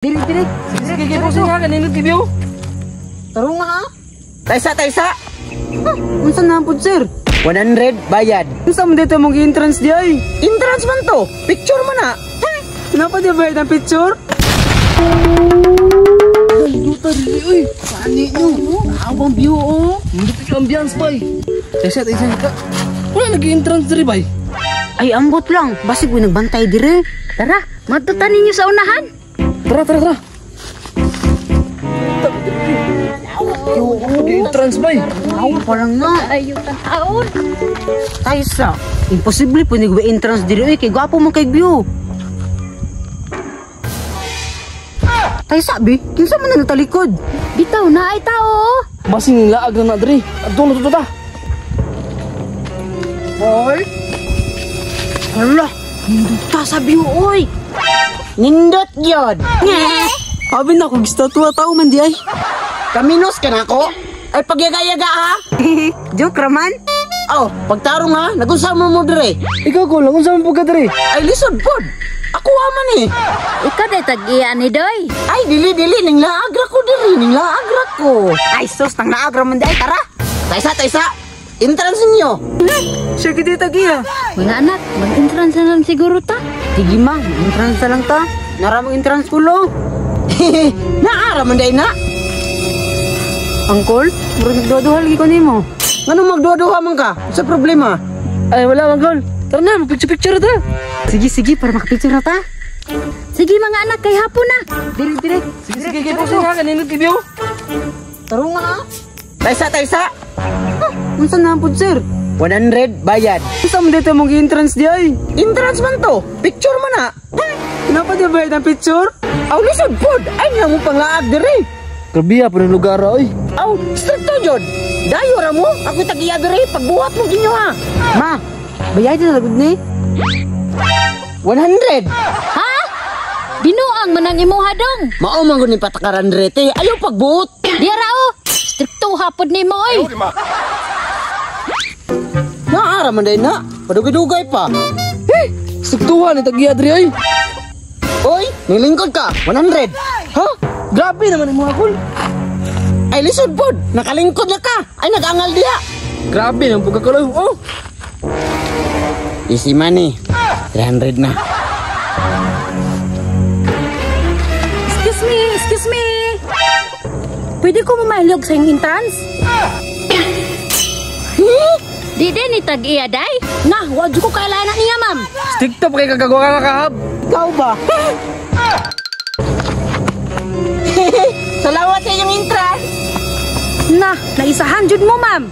Dili, dili. Sige, sige, sige, nga, kanino tibiyo? Tarong nga ha. Taysa, taysa. Unsa na pud, sir? 100 bayad. Unsa man dito mong entrance di ay? Entrance man to. Picture man na. Napa di bayad ang picture? Duta, dili, uy. Saan nyo? Awang view oh. Hindi pa yung ambience, bay. Taysa, taysa, ka. Wala nag-entrance diri, bay. Ay, ambot lang. Basig ko nagbantay dire. Tara, matutan ninyo sa unahan. Tara, tara, tara. Nag-entrance, bay. Aw, parang na. Ayaw taon. Taysa. Imposible po ni entrance dire oy kay gwapo man kay view. Taysa bi, kinsa man na natalikod? Bitaw na ay tao. Basing nilaag na na diri. Adto na to ta. Boy. Hala, nindot sa view oy. Nindot yun. Abi na kog statwa tao man di ay. Kaminos ka na ako? Ay pagyaga-yaga ha? Joke raman. Oh, pagtarong ha, nagunsa mo mo dire. Ikaw ko lang unsa man pud ka diri? Ay lisod pod. Ako man eh. Ikaw day tag-iya ni Doy. Ay dili dili ning laagra ko diri, ning laagra ko. Ay sus, nang naagra man di ay, tara. Taysa, taysa. Entrance ninyo. Siya gid tagiya. Mga anak, mag-entrance na lang siguro ta. Sige ma, entrance na lang ta. Naramang entrance kulo. Naara man day na. Angkol, murag nagduha-duha lagi ko nimo. Ngano magduha-duha man ka? Sa problema? Ay wala man gol. Tara na, picture-picture ta. Sige, sige, para makapicture na ta. Sige mga anak, kay hapon na. Dili, dili. Sige, sige, sige, sige, nga, kanino tibiyo? Tarong nga ha. Taysa, taysa. Unsa na pud, sir? 100 bayad. Unsa man dito mong entrance di ay? Entrance man to. Picture man na. Napa di bayad ang picture? Aw lisod pod. Ay nga mo panglaag dire. Grabe pa ng lugar oy. Aw, stricto jud. Dayo ra mo. Ako tag-iya dire pagbuhat mo ginyo ha. Ma, bayad na lagud ni. 100. Ha? Binuang man ang imuha dong. Mao man gud ni patakaran rete. Ayaw pagbuot. Diara o. Stricto hapon nimo oy. Naara man day na. Padugay-dugay pa. Eh, strictuhan ni tag-iya diri oy. Oy, nilingkod ka. 100. Ha? Grabe naman imong akol. Ay lisod pod. Nakalingkod na ka. Ay nag-angal diha. Grabe nang pagkakaloy. Oh. Easy money. 300 na. Excuse me, excuse me. Pwede ko mamahilog sa iyong entrance? Di din ni tag-iya day. Na, wag ko kailangan niya, ma'am. Stricto pa kay kagagawa ka kahab. Ikaw ba? Salamat sa inyong entrance. Na, naisahan jud mo, ma'am.